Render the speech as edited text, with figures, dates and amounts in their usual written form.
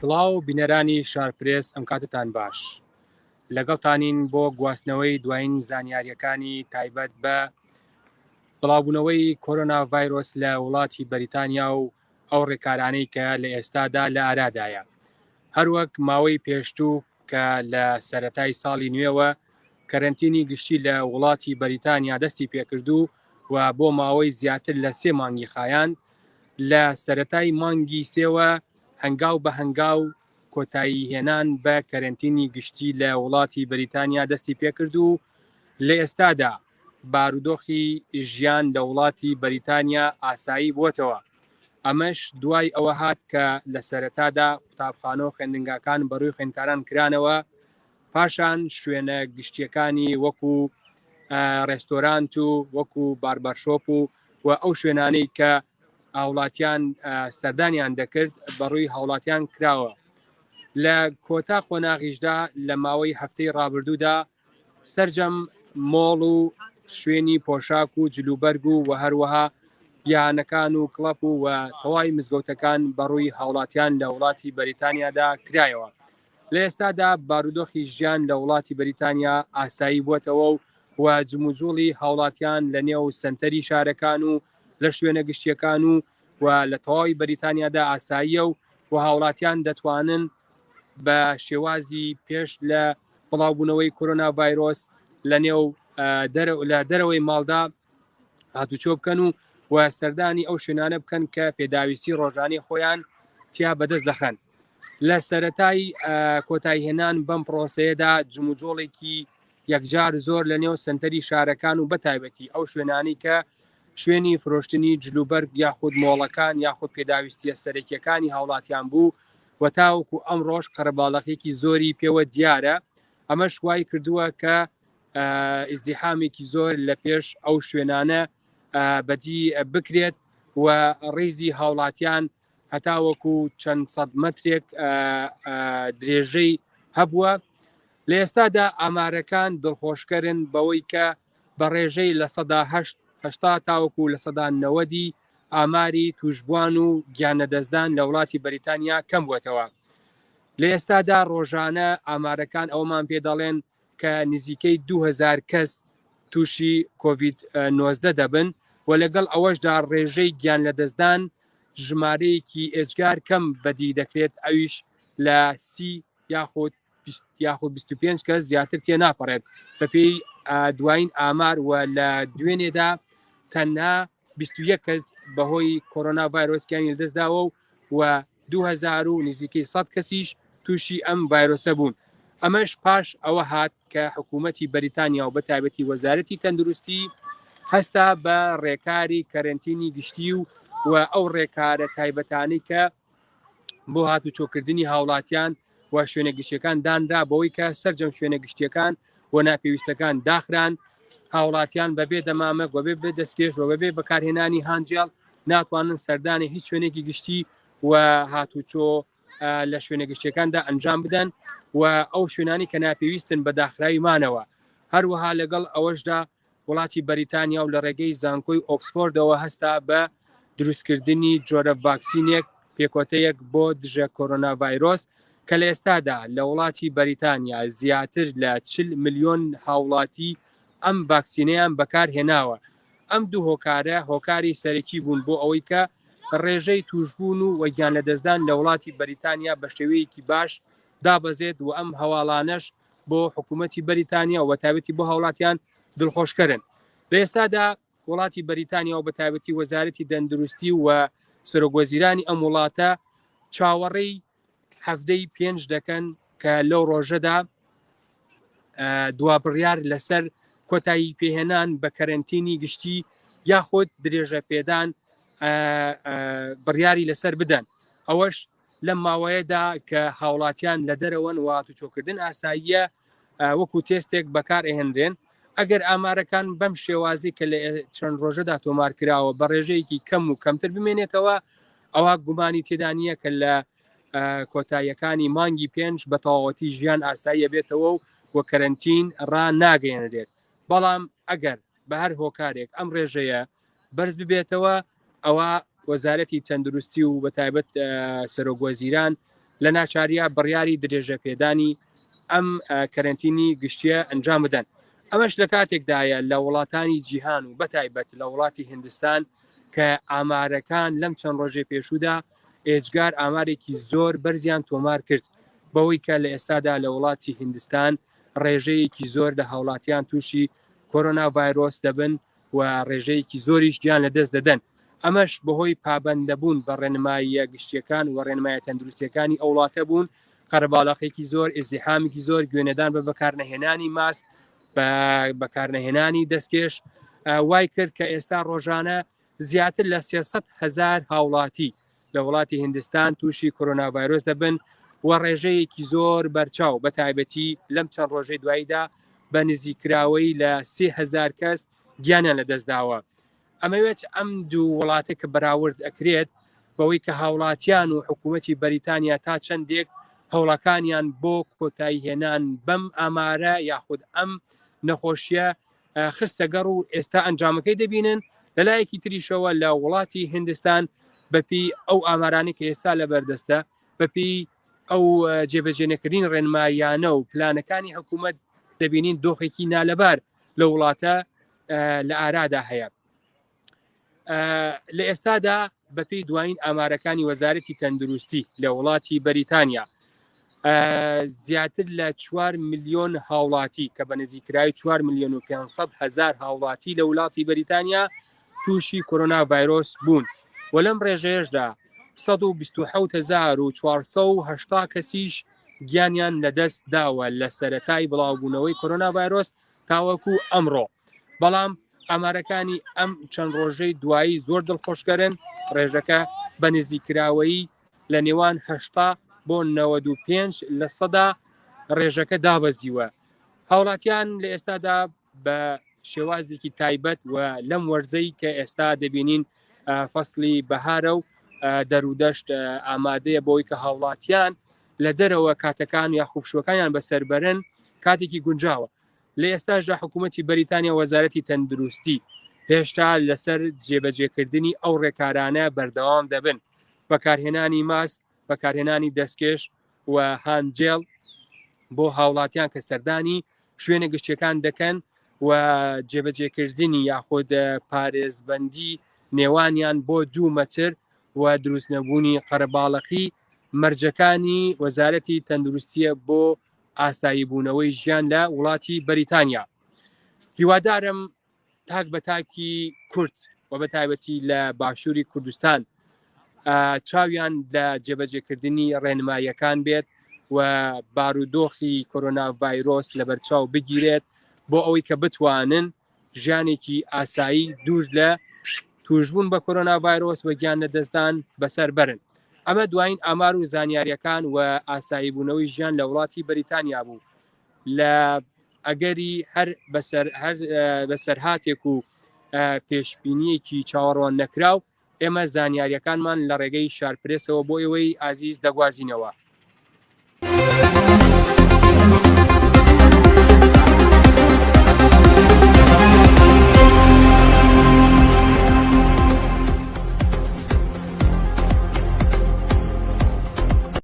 سڵاو بینەرانی شارپرێس ئەم کاتتان باش لەگەڵتانین بۆ گواستنەوەی دوایین زانیاریەکانی تایبەت بە بڵاوبوونەوەی کۆرۆنا ڤایرۆس لە وڵاتی بەریتانیا و ئەو ڕێکارانەی کە لە ئێستادا لە ئارادایە هەروەک ماوەی پێشتوو کە لە سەرەتای ساڵی نوێوە کەرەنتینی گشتی لە وڵاتی بەریتانیا دەستی پێکردو و بۆ ماوەی زیاتر لە سێ مانگی خایاند، لە سەرەتای مانگی سێوە هەنگاو بە هەنگاو کۆتایی هێنان بە کەرەنتینی گشتی لە وڵاتی بەریتانیا دەستی پێکرد و لە ئێستادا بارودۆخی ژیان لە وڵاتی بەریتانیا ئاسایی بووەتەوە. ئەمەش دوای ئەوە هات کە لە سەرەتادا قوتابخانە و خوێندنگاکان بەڕووی خوێندکاران کرانەوە، پاشان شوێنە گشتیەکانی وەکو ڕێستۆرانت و وەکو باربەرشۆپ و و ئەو شوێنانەی کە هاوڵاتیان سەردانیان دەکرد بەڕووی هاوڵاتیان کراوە لە کۆتا قۆناغیشدا لە ماوەی هەفتەی ڕابردوودا سەرجەم مۆڵ و شوێنی پۆشاک و جلوبەرگ و و هەروەها یانەکان و کڵەپ و و تەواوی مزگەوتەکان بەڕووی هاوڵاتیان لە وڵاتی بەریتانیادا کرایەوە. لە ئێستادا بارودۆخی ژیان لە وڵاتی بەریتانیا ئاسایی بووەتەوە و و جموجوڵی هاوڵاتیان لە نێو سەنتەری شارەکان و لە شوێنە گشتیەکان و و لە تەواوی بەریتانیادا ئاساییە و و هاوڵاتیان دەتوانن بە شێوازی پێش لە بڵاوبوونەوەی کۆرۆنا ڤایرۆس لە نێو لە دەرەوەی ماڵدا هاتوچۆ بکەن و و سەردانی ئەو شوێنانە بکەن کە پێداویستی ڕۆژانی خۆیان تیا بەدەست دەخەن لە سەتای کۆتایهێنان بەم پرۆسەیەدا جموجۆڵێکی یەکجار زۆر لە نێو سنتەری شارەکان و بەتایبەتی ئەو شوێنانی کە شوێنی فرۆشتنی جلوبەرگ یاخود مۆڵەکان یاخود پێداویستیە سەرەکیەکانی هاوڵاتیان بوو و تاوەکو ئەمڕۆش قەرەباڵەخێکی زۆری پێوە دیارە ئەمەش وای کردووە کە ئیزدیحامێکی زۆر لە پێش ئەو شوێنانە بەدی بکرێت و ڕیزی هاوڵاتیان هەتاوەکو چەند سەد مەترێک درێژەی هەبووە لە ئێستادا ئامارەکان دڵخۆشکەرن بەوەی کە بە ڕێژەی 8% 80 تاوەکو 90% ئاماری توشبووان و گیانلەدەستدان لە وڵاتی بەریتانیا کەم بووەتەوە. لە ئێستادا ڕۆژانە ئامارەکان ئەوەمان پێ دەڵێن کە نزیکەی 2000 کەس تووشی کۆڤید 19 دەبن و لەگەڵ ئەوەشدا ڕێژەی گیان لەدەستدان ژمارەیەکی ئێجگار کەم بەدی دەکرێت ئەویش لە سی یاخود یاخود 25 کەس زیاتر تێ ناپەڕێت بەپێی دوایین ئامار و لە دوێنێدا تەنها 21 کەس بەهۆی کۆرۆنا ڤایرۆس گیانی لەدەستداوە و و 2000 و نزیکەی 100 کەسیش تووشی ئەم ڤایرۆسە بوون ئەمەش پاش ئەوە هات کە حکوومەتی بەریتانیا و بەتایبەتی وەزارەتی تەندروستی هەستا بە ڕێکاری کەرەنتینی گشتی و و ئەو ڕێکارە تایبەتانی کە بۆ هاتوچۆکردنی هاوڵاتیان و شوێنە گشتیەکان دانرا بەوەی کە سەرجەم شوێنە گشتیەکان و ناپێویستەکان داخران هاوڵاتیان بەبێ دەمامک وەبێ بێ دەستکێش و بەبێ بەکارهێنانی هانجێڵ ناتوانن سەردانی هیچ شوێنێکی گشتی و هاتوچۆ لە شوێنە گشتیەکاندا ئەنجام بدەن و ئەو شوێنانی کە ناپێویستن بە داخراوی مانەوە هەروەها لەگەڵ ئەوەشدا وڵاتی بەریتانیا و لە ڕێگەی زانکۆی ئۆکسفۆردەوە هەستا بە دروستکردنی جۆرە ڤاکسینێک پێکوتەیەک بۆ دژە کۆرۆنا ڤایرۆس کە لە ئێستادا لە وڵاتی بەریتانیا زیاتر لە 40 ملیۆن هاوڵاتی ئەم ڤاکسینەیان بەکارهێناوە ئەم دوو هۆکارە هۆکاری سەرەکی بوون بۆ ئەوەی کە ڕێژەی توشبوون و وەگیان لەدەستدان لە وڵاتی بەریتانیا بە شێوەیەکی باش دابەزێت و ئەم هەواڵانەش بۆ حکوومەتی بەریتانیا و بەتایبەتی بۆ هاوڵاتیان دڵخۆشکەرن لە ئێستادا وڵاتی بەریتانیا و بەتایبەتی وەزارەتی تەندروستی و سەرۆک وەزیرانی ئەم وڵاتە چاوەڕێی هەفتەی پێنج دەکەن کە لەو ڕۆژەدا دوا بڕیار لەسەر کۆتایی پێهێنان بە کەرەنتینی گشتی یاخود درێژە پێدان بڕیاری لەسەر بدەن ئەوەش لەم ماوەیەدا کە هاوڵاتیان لە دەرەوەن و هاتوچۆکردن ئاساییە وەکو تێستێک بەکار ئەهێنرێن ئەگەر ئامارەکان بەم شێوازی کە لە چەند ڕۆژەدا تۆمار کراوە بە ڕێژەیەکی کەم و کەمتر بمێنێتەوە ئەوە گومانی تێدا نییە کە لە کۆتاییەکانی مانگی پێنج بە تەواوەتی ژیان ئاساییە بێتەوە و وە کەرەنتین ڕاناگەیەنرێت بەڵام ئەگەر بە هەر هۆکارێک ئەم ڕێژەیە بەرز ببێتەوە ئەوە وەزارەتی تەندروستی و بەتایبەت سەرۆک وەزیران لە ناچاریە بڕیاری درێژەپێدانی ئەم کەرەنتینی گشتیە ئەنجام بدەن. ئەمەش لە کاتێکدایە لە وڵاتانی جیهان و بەتایبەت لە وڵاتی هندستان کە ئامارەکان لەم چەند ڕۆژەی پێشوودا ئێجگار ئامارێکی زۆر بەرزیان تۆمار کرد بەوەی کە لە ئێستادا لە وڵاتی هندستان ڕێژەیەکی زۆر لە هاوڵاتیان تووشی کۆرۆنا ڤایرۆس دەبن و ڕێژەیەکی زۆریش گیان لەدەست دەدەن ئەمەش بەهۆی پابەندنەبوون بە ڕێنماییە گشتیەکان و ڕێنمایە تەندروستیەکانی ئەو وڵاتە بوون قەرەباڵەخێکی زۆر ئیزدیحامێکی زۆر گوێنەدان بە بەکارنەهێنانی ماسک بە بەکارنەهێنانی دەستکێش وای کرد کە ئێستا ڕۆژانە زیاتر لە 300 هزار هاوڵاتی لە وڵاتی هندستان تووشی کۆرۆنا ڤایرۆس دەبن و ڕێژەیەکی زۆر بەرچاو بە تایبەتی لەم چەند ڕۆژەی دواییدا بە نزیککراوەی لە 3000 کەس گیانیان لەدەستداوە. ئەمەوێت ئەم دوو وڵاتە کە بەراورد ئەکرێت بەوەی کە هاوڵاتیان و حکوومەتی بەریتانیا تا چەندێک هەوڵەکانیان بۆ کۆتایی هێنان بەم ئامارە یاخود ئەم نەخۆشیە خستە گەڕ و ئێستا ئەنجامەکەی دەبینن لەلایەکی تریشەوە لە وڵاتی هندستان بەپی ئەو ئامارانی کە ئێستا لە بەردەستە بەپی ئەو جێبەجێنەکردنی ڕێنماییانە و پلانەکانی حکوومەت دەبینین دۆخێکی نالەبار لە وڵاتە لە ئارادا هەیە. لە ئێستادا بەپێی دوایین ئامارەکانی وەزارەتی تەندروستی لە وڵاتی بەریتانیا زیاتر لە 4 میلیۆن هاوڵاتی کە بە نزیکراوی 4 میلیۆن و 500 هزار هاوڵاتی لە وڵاتی بەریتانیا تووشی کۆرۆنا ڤایرۆس بوون و لەم ڕێژەیەشدا 127480 کەسیش گیانیان لەدەست داوە لە سەرەتای بڵاوبوونەوەی کۆرۆنا ڤایرۆس تاوەکو ئەمڕۆ بەڵام ئامارەکانی ئەم چەند ڕۆژەی دوایی زۆر دڵخۆشکەرن ڕێژەکە بە نزیککراوەیی لە نێوان 80 بۆ 95 لە سەدا ڕێژەکە دابەزیوە هاوڵاتیان لە ئێستادا بە شێوازێکی تایبەت و لەم وەرزەی کە ئێستا دەبینین فەسلی بەهارە و دەرودەشت ئامادەیە بۆی کە هاوڵاتیان لە دەرەوە کاتەکان یاخو پشوەکانیان بەسەربەرن کاتێکی گونجاوە لە ئێستاشدا حکوومەتی بەریتانیا وەزارەتی تەندروستی هێشتا لەسەر جێبەجێکردنی ئەو ڕێکارانە بەردەوام دەبن بەکارهێنانی ماسک بەکارهێنانی دەستکێش و هاندجێڵ بۆ هاوڵاتیان کە سەردانی شوێنە گشتیەکان دەکەن و جێبەجێکردنی یاخود پارێزبەندی نێوانیان بۆ دوو مەتر و دروست نەبوونی قەرەباڵەقی مەرجەکانی وەزارەتی تەندروستیە بۆ ئاسایی بوونەوەی ژیان لە وڵاتی بەریتانیا. هیوادارم تاک بە تاکی کورد و بە تایبەتی لە باشووری کوردستان چاویان لە جێبەجێکردنی ڕێنماییەکان بێت و بارودۆخی کۆرۆنا ڤایرۆس لەبەرچاو بگیرێت بۆ ئەوەی کە بتوانن ژیانێکی ئاسایی دوور لە توشبوون بە کۆرۆنا ڤایرۆس و گیان لەدەستدان بەسەر بەرن. ئەمە دوایین ئامار و زانیاریەکان و ئاسایی بوونەوەی ژیان لە وڵاتی بەریتانیا بوو لە ئەگەری هەر بەسەر هەر بەسەرهاتێک و پێشبینیەکی چاوەڕوان نەکراو ئێمە زانیاریەکانمان لە ڕێگەی شارپرێسەوە بۆ ئێوەی ئازیز دەگوازینەوە.